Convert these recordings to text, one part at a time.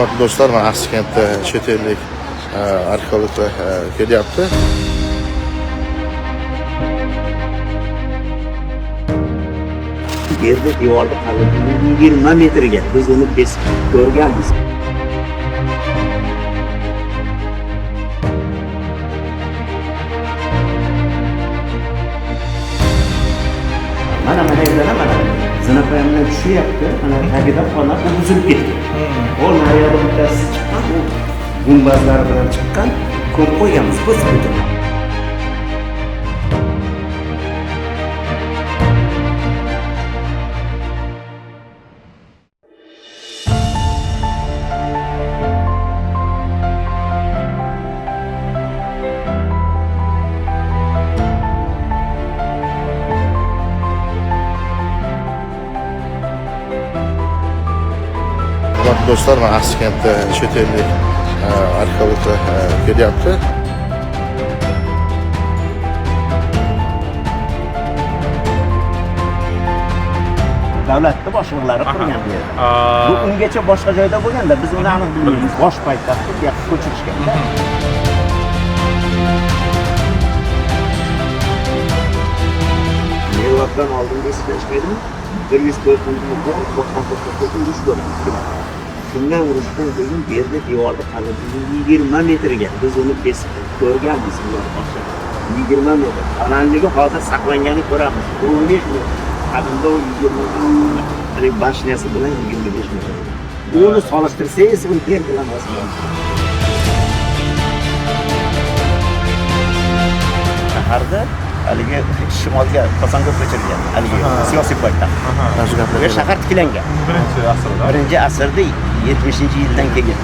Hurmatli do'stlar, mana Axsikentda chet ellik arxeologlar kelyapti. Bu yerda devorni qalinligi 20 metrga biz uni kesib ko'rganmiz. Mana yerdan mana zinapoya bilan tushyapti, mana tagida xona bu buzilib ketgan. U naryoqda bittasi chiqqan, u gumbazlari bilan chiqqan, ko'mib qo'yganmiz biz butun. Hurmatli do'stlar, mana Axsikentda chet ellik arxeologlar kelyapti. Davlatni boshliqlari qurgan bu yerda. Bu ungacha boshqa joyda bo'lganda biz uni aniq bilmaymiz. Bosh poytaxtni bu yoqqa ko'chirishganda. Miloddan oldin esdan chiqmaydimi? 104-yil 94 urush bo'lgan. Shundan urushdan keyin bu yerda devorni qalinligi 20 metrga biz uni kesib ko'rganmiz ular boshqa. 20 metr. Balandligi hozir saqlanganini ko'ramiz. 15 metr. Qadimda u 20 haligi башня si bilan 25 metr. Uni solishtirsangiz, u yer bilan osmon. Shaharda haligi shimolga Kosonga ko'chirilgan haligi siyosiy poytaxt. Mana shu gaplar. Va shahar tiklangan. Birinchi asrda. Birinchi asrda 70-yildan keyin.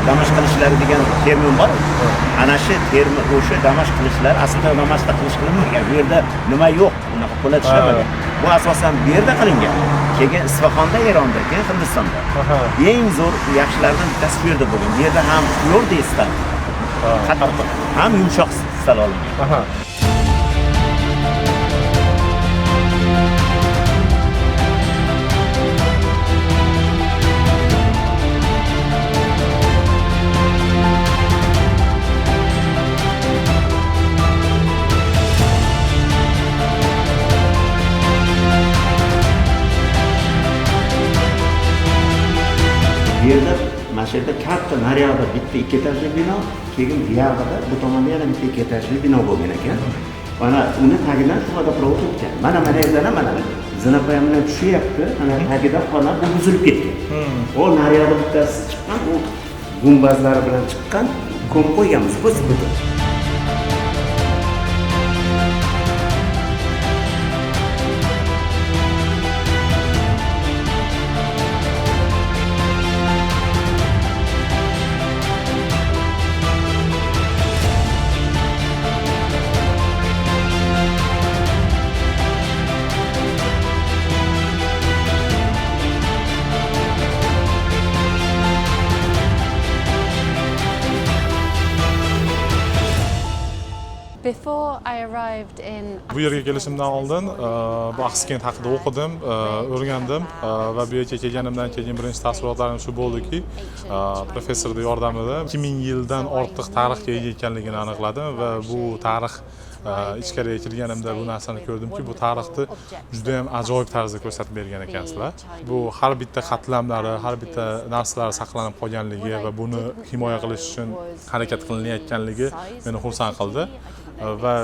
Damashq qilichlari degan termin bor. Ana shu termin, o'sha Damashq qilichlari aslida Damashqda qilich qilinmagan. Bu yerda nima yo'q, unaqa po'lat ishlamagan. Bu asosan bu yerda qilingan. Keyin Isfahonda, Eronda, keyin Hindistonda. Eng zo'r yaxshilaridan bittasi shu yerda bo'lgan. Bu yerda ham твердый сталь, qattiq, ham yumshoq сталь olingan. Bu yerda mana shu yerda katta naryoqda bitta ikki etajli bino, keyin buyog'ida bu tomonda yana bitta ikki etajli bino bo'lgan ekan. Mana uni tagidan shu водопровод o'tgan. Mana yerdan mana zinapoya bilan tushyapti, mana tagida xona bu buzilib ketgan. U naryoqda bittasi chiqqan, u gumbazlari bilan chiqqan, ko'mib qo'yganmiz biz butun. Before I arrived in Bu yerga kelishimdan oldin bu Axsikent haqida o'qidim, o'rgandim va bu yerga kelganimdan keyin birinchi taassurotlarim shu bo'ldiki, professorning yordamida 2000 yildan ortiq tarixga ega ekanligini aniqladim va bu tarix ichkariga kirganimda bu narsani ko'rdimki, bu tarixni juda ham ajoyib tarzda ko'rsatib bergan ekansizlar. Bu har bitta qatlamlari, har bitta narsalar saqlanib qolganligi va buni himoya qilish uchun harakat qilinayotganligi meni xursand qildi. Va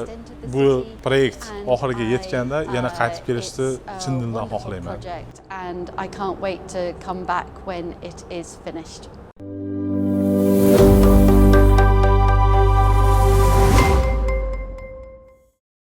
bu proyekt oxiriga yetganda yana qaytib kelishni chin dildan xohlayman. And I can't wait to come back when it is finished.